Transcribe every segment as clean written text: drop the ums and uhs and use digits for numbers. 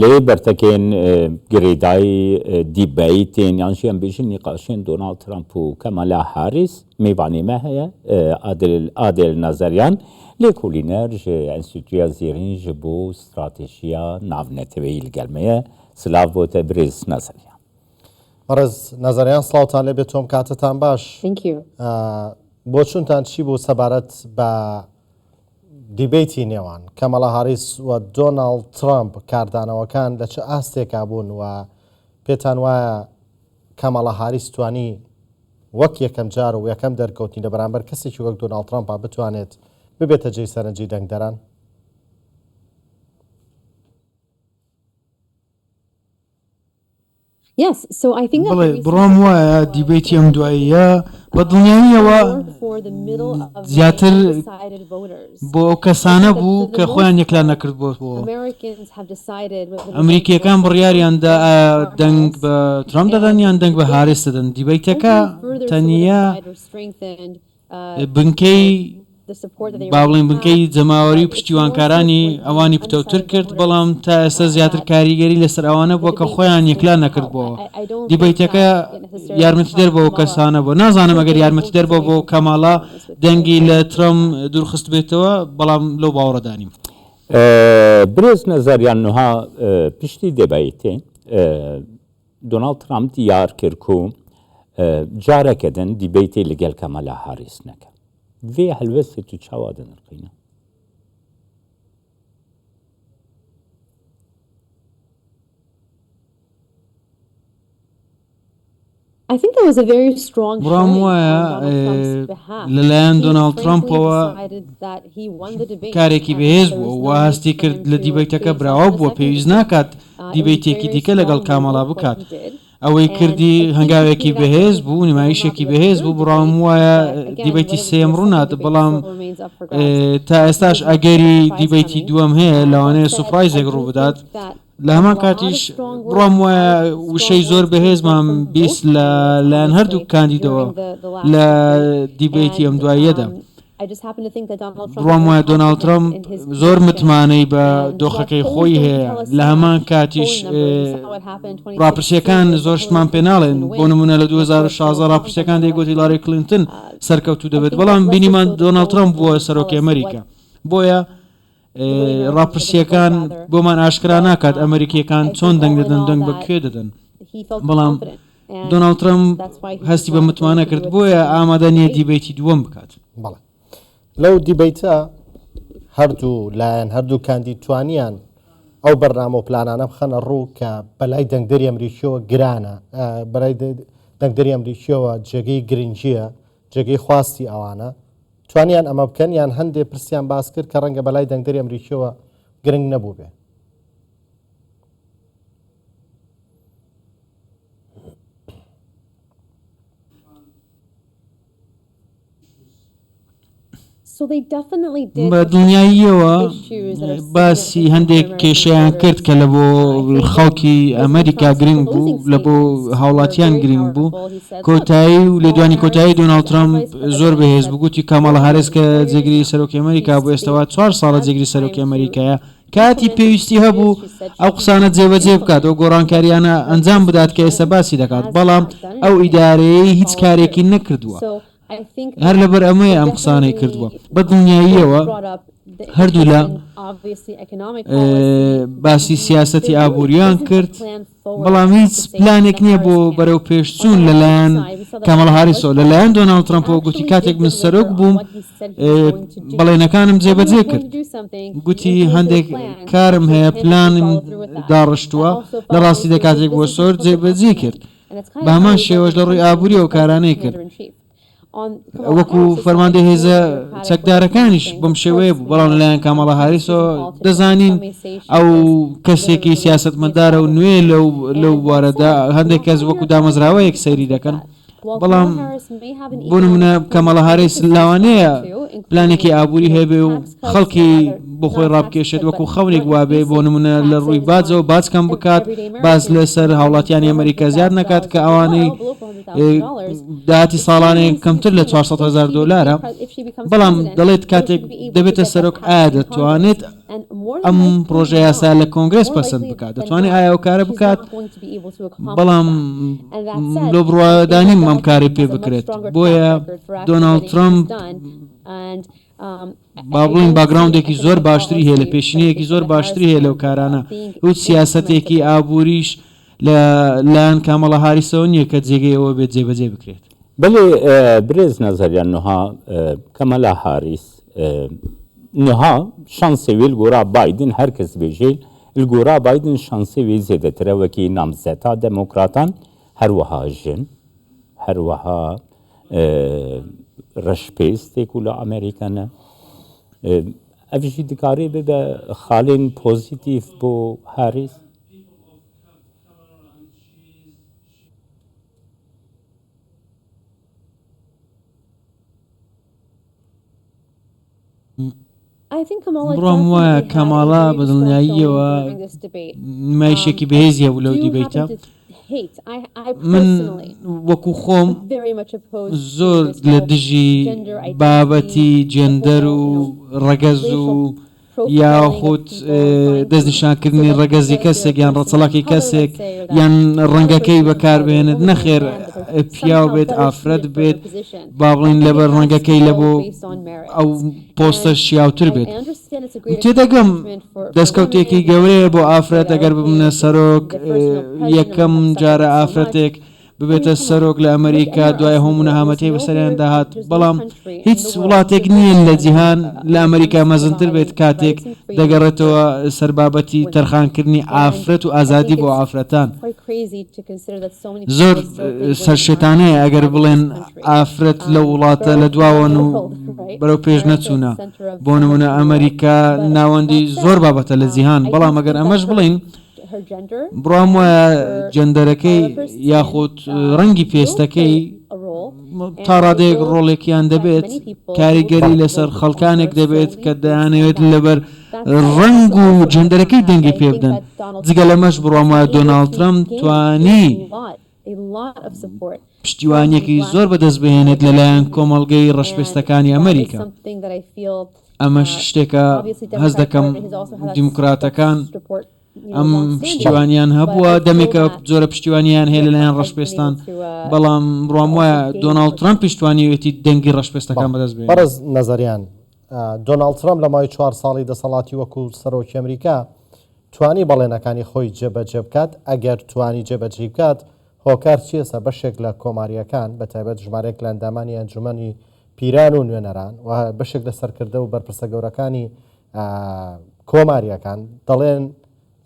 Lê bertekên girêdayî dîbeytên yan jî em bêjin nîqaşên Donald Trump û Kamala Harris mêvanê me heye Adil Adel Nazarian lêkolîner ji Enstîtuya Zêrîn ji bo Stratejiya Navneteweyî li gel me ye. Silav bo te birêz Nazarian. Birêz Nazarian silavtan lê bê tom katetan baş. Thank you. Boçûntan çi bû sebaret بە دیبەیتی نێوان کامالا هاریس و دۆناڵد ترەمپ کاردانەوەکان لە چ ئاستێکا بوون و پێتان وایە کامالا هاریس توانی وەک یەکەم جار و یەکەم دەرکەوتنی لە بەرامبەر کەسێکی وەک دۆناڵد ترەمپا بتوانێت ببێتە جێی سەرنجی دەنگدەران؟ بەڵێ، بڕوام وایە دیبەیتی ئەم دواییە بە دڵنیاییەوە زیاتر بۆ ئەو کەسانە بوو کە خۆیان یەکلا نەکردبۆتەوە. ئەمریکییەکان بڕیاریان دا ئایا دەنگ بە ترەمپ دەدەن یان دەنگ بە هاریس دەدەن. دیبەیتەکە تەنیا بنکەی با بڵێین بنکەی جەماوەری و پشتیوانکارانی ئەوانی پتەوتر کرد، بەڵام تا ئێستا زیاتر کاریگەری لەسەر ئەوانە بووە کە خۆیان یەکلا نەکردبۆوە. دیبەیتەکە یارمەتیدەر بۆ ئەو کەسانە بووە. نازانم ئەگەر یارمەتیدەر بووە بۆ کامالا دەنگی لە ترەمپ دوورخستبێتەوە، بەڵام لەو باوەڕەدا نیم. برێز نەزەریان نوها پشتی دێبەیتێ دۆناڵد ترامپ دیار کرد کو جارەکە دن دیبەیتێ لەگەل کامالا هاریس نەکە. ڤێ هەلوێستێ تو چاوا دنرخینە؟ بڕوام وایە لەلایەن دۆناڵد ترەمپەوە کارێکی بەهێز بووە و هەستی کرد لە دیبەیتەکە براوە بووە، پێویست ناکات دیبەیتێکی دیکە لەگەڵ کامالا بکات. ئەوەی کردی هەنگاوێکی بەهێز بوو، نمایشێکی بەهێز بوو، بڕوام وایە دیبەیتی سێیەم ڕوونات، بەڵام تا ئێستاش ئەگەری دیبەیتی دووەم هەیە، لەوانەیە سوپرایزێک ڕووبدات. لە هەمان کاتیش بڕوام وایە وشەی زۆر بەهێزمان 20 لە لایەن هەردوو کاندیدەوە لە دیبەیتی ئەم دواییەدا. بڕوام وایە دۆناڵد ترەمپ زۆر متمانەی بە دۆخەکەی خۆی هەیە، لە هەمان کاتیش ڕاپرسییەکان زۆر شتمان پێ ناڵێن، بۆ نموونە لە 2016 ڕاپرسییەکان دەیگوت هیلاری کلینتن سەرکەوتوو دەبێت، بەڵام بینیمان دۆناڵد ترەمپ بووە سەرۆکی ئەمریکا. بۆیە ڕاپرسییەکان بۆمان ئاشکرا ناکات ئەمریکییەکان چۆن دەنگ دەدەن، دەنگ بە کوێ دەدەن، بەڵام دۆناڵد ترەمپ هەستی بە متمانە کرد، بۆیە ئامادە نییە دیبەیتی دووەم بکات. بەڵێ لەو دیبەیتە هەردوو لایەن هەردوو کاندید توانیان ئەو بەرنامە و پلانانە بخەنە ڕوو کە بەلای دەنگدەری ئەمریکیەوە گرانە بەلای دەنگدەری ئەمریکیەوە جێگەی گرنگیە جێگەی خواستی ئەوانە توانیان ئەمە بکەن یان هەندێ پرسیان باس کرد کە ڕەنگە بەلای دەنگدەری ئەمریکیەوە گرنگ نەبووبێ؟ بە دڵنیاییەوە باسی هەندێک کێشەیان کرد کە لە بۆ خەڵکی ئەمریکا گرنگ بوو لە بۆ هاوڵاتیان گرنگ بوو کۆتایی و لێدوانی کۆتایی دۆناڵد ترەمپ زۆر بەهێز بوو گوتی کامالا هاریس کە جێگری سەرۆکی ئەمریکا بوو ئێستاوا چوار ساڵە جێگری سەرۆکی ئەمریکایە کاتی پێویستی هەبوو ئەو قسانە جێبەجێ بکات ئەو گۆڕانکاریانە ئەنجام بدات کە ئێستا باسی دەکات بەڵام ئەو ئیدارەیەی هیچ کارێکی نەکردووە هەر لەبەر ئەمەیە ئەم قسانەی کردووە. بە دڵنیاییەوە هەردوولا باسی سیاسەتی ئابووریان کرد، بەڵام هیچ پلانێک نییە بۆ بەرەوپێشچوون لەلایەن کامالا هاریسەوە. لەلایەن دۆناڵد ترەمپەوە گوتی کاتێک من سەرۆک بووم بەڵێنەکانم جێبەجێ کرد. گوتی هەندێک کارم هەیە، پلانم داڕشتووە، لە ڕاستیدا کاتێک بووە سەرۆک جێبەجێی کرد. بە هەمان شێوەش لە ڕووی ئابووریەوە ئەو کارانەی کرد. وەکو فەرماندەی هێزە چەکدارەکانیش بەم شێوەیە بوو، بەڵام لەلایەن کامالا هاریسەوە دەزانین ئەو کەسێکی سیاسەتمەدارە و نوێ لەو لەو بوارەدا هەندێک کەس وەکو دامەزراوەیەک سەیری دەکەن. بەڵام بۆ نمونە کامالا هاریس لاوانەیە پلانێکی ئابووری هەبێ و خەڵکی بۆ خۆی ڕابکێشێت وەکو خەونێک وابێ بۆ نمونە لە ڕووی باجەوە باج کەم بکات باج لەسەر هاوڵاتیانی ئەمریکا زیاد نەکات کە ئەوانەی داهاتی ساڵانەیە کەمتر لە 400 هزار دۆلارە بەڵام دەڵێت کاتێک دەبێتە سەرۆک ئایا دەتوانێت. ئەم پرۆژە یاسا لە کۆنگرێس پەسەند بکات دەتوانێت ئایا ئەو کارە بکات بەڵام لۆ بڕوادانیم ئەم کارەی پێ بکرێت بۆیە دۆناڵد ترەمپ با بڵێین background ێکی زۆر باشتری هەیە لە پێشینەیەکی زۆر باشتری هەیە لەو کارانە هیچ سیاسەتێکی ئابووریش لە لایەن کامەڵا هاریسەوە نییە کە جێگەی ئەوە بێت جێبەجێ بکرێت. بەلێ برێز نازەریان نوها کەمەلا هاریس نوها شانسێ وی لگۆرا بایدن هەر کەس بێژێ لگۆرا بایدن شانسێ وی زێدەترە وەکی نامزەتا دێمۆکراتان هەروەها ژن هەروەها ڕەشپێستێک و لە ئەمریکا نە ئەڤ ژی دکارێ ببە خالێن پۆزیتیڤ بۆ هاریس. بڕوام وایە کامالا بە دڵنیاییەوە نمایشێکی بەهێزی هەبوو لەو debate ە. من وەکو خۆم زۆر لە دژی بابەتی جێندەر و ڕەگەز و یاخود دەستنیشانکردنی ڕەگەزی کەسێک یان ڕەچەڵەکی کەسێک یان ڕەنگەکەی بەکاربهێنێت نەخێر پیاو بێت ئافرەت بێت با بڵین لەبەر ڕەنگەکەی لە بۆ ئەو پۆستە شیاوتر بێت تێدەگەم دەستکەوتێکی گەورەیە بۆ ئافرەت ئەگەر ببنە سەرۆک یەکەم جارە ئافرەتێک ببێتە سەرۆک لە ئەمریکا دوای هەموو نەهامەتیی بەسەریاندا هات، بەڵام هیچ وڵاتێک نییە لە جیهان لە ئەمریکا مەزنتر بێت کاتێک دەگەڕێتەوە سەر بابەتی تەرخانکردنی ئافرەت و ئازادی بۆ ئافرەتان. زۆر سەرشێتانەیە ئەگەر بڵێن ئافرەت لەو وڵاتە لە دواوەن و بەرەو پێش نەچوونە، بۆ نمونە ئەمریکا ناوەندی زۆر بابەتە لە جیهان، بەڵام ئەگەر ئەمەش بڵێین بڕوام وایە جێندەرەکەی یاخود ڕەنگی پێستەکەی تا ڕادەیەک ڕۆڵێکیان دەبێت کاریگەری لەسەر خەڵکانێک دەبێت کە دەیانەوێت لەبەر ڕەنگ و جێندەرەکەی دەنگی پێ بدەن جگە لەمەش بڕوام وایە دۆناڵد ترەمپ توانی پشتیوانیەکی زۆر بەدەست بهێنێت لەلایەن کۆمەڵگەی ڕەشپێستەکانی ئەمریکا. ئەمەش شتێکە هەست دەکەم دیموکراتەکان ئەم پشتیوانیان هەبووە دەمێکە جۆرە پشتیوانیان هەیە لەلایەن ڕەشپێستان بەڵام بڕوام وایە دۆناڵد ترەمپیش توانیوێتی دەنگی ڕەشپێستەکان بەدەست بێنێت. بەڕێز نەزەریان، دۆناڵد ترەمپ لە ماوەی چوار ساڵی دەسەڵاتی وەکو سەرۆکی ئەمریکا توانی بەڵێنەکانی خۆی جێبەجێ بکات، ئەگەر توانی جێبەجێی بکات هۆکار چییەسە بەشێک لە کۆمارییەکان بەتایبەت ژمارەیەک لە ئەندامانی ئەنجومەنی پیران و نوێنەران و بەشێک لە سەرکردە و بەرپرسە گەورەکانی کۆمارییەکان دەڵێن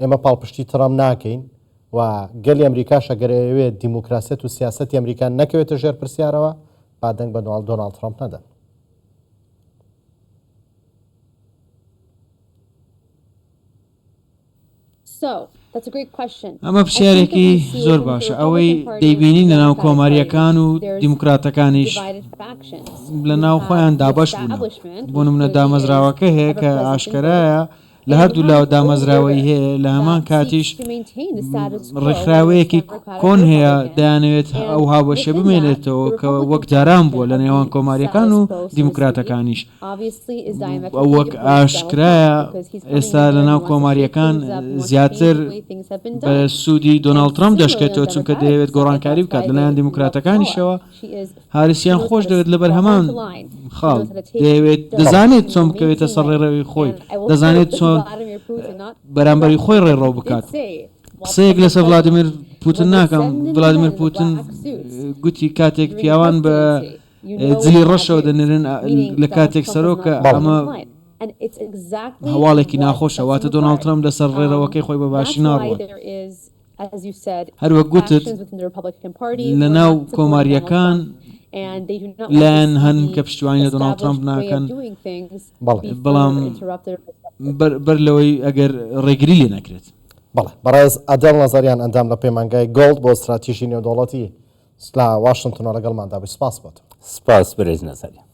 ئێمە پاڵپشتی ترەمپ ناکەین و گەلی ئەمریکاش ئەگەر ئەیەوێت دیموکراسیەت و سیاسەتی ئەمریکا نەکەوێتە ژێر پرسیارەوە با دەنگ بە دۆناڵد ترەمپ نەدەن. ئەمە پرسیارێکی زۆر باشە. ئەوەی دەیبینین لەناو کۆمارییەکان و دیموکراتەکانیش لەناو خۆیان دابەش بوونە. بۆ نمونە دامەزراوەکە هەیە کە ئاشکەرایە لە هەردوو لاوە دامەزراوەی هەیە، لە هەمان کاتیش ڕێکخراوەیەکی کۆن هەیە دەیانەوێت ئەو هاوبەشیە بمێنێتەوە کە وەک جاران بووە لە نێوان کۆمارییەکان و دیموکراتەکانیش. وەک ئاشکرایە ئێستا لەناو کۆمارییەکان زیاتر بە سوودی دۆناڵد ترەمپ دەشکێتەوە، چونکە دەیەوێت گۆڕانکاری بکات، لەلایەن دیموکراتەکانیشەوە هاریسیان خۆش دەوێت لەبەر هەمان خاڵ دەیەوێت دەزانێت چۆن بکەوێتە سەر ڕێڕەوی خۆی، دەزانێت چۆن بەرامبەری خۆی ڕێڕەو بکات. قسەیەک لەسەر ڤلادیمێر پوتن ناکەم، ڤلادیمێر پوتن گوتی کاتێک پیاوان بە جلی ڕەشەوە دەنێرن لە کاتێک سەرۆکە ئەمە هەواڵێکی ناخۆشە واتە دۆناڵد ترەمپ لەسەر ڕێڕەوەکەی خۆی بە باشی ناڕوات هەروەک گوتت لەناو کۆمارییەکان لایەن هەن کە پشتیوانی لە دۆناڵد ترەمپ ناکەن بەڵام بەر لەوەی ئەگەر ڕێگری لێ نەکرێت. بەڵێ بەڕێز ئەدێڵ نەزەریان ئەندام لە پەیمانگای گۆڵد بۆ ستراتیژی نێودەوڵەتی لە واشنتنەوە لەگەڵماندا بووی سپاس بۆ تۆ. سپاس بەرێز نەزەریان.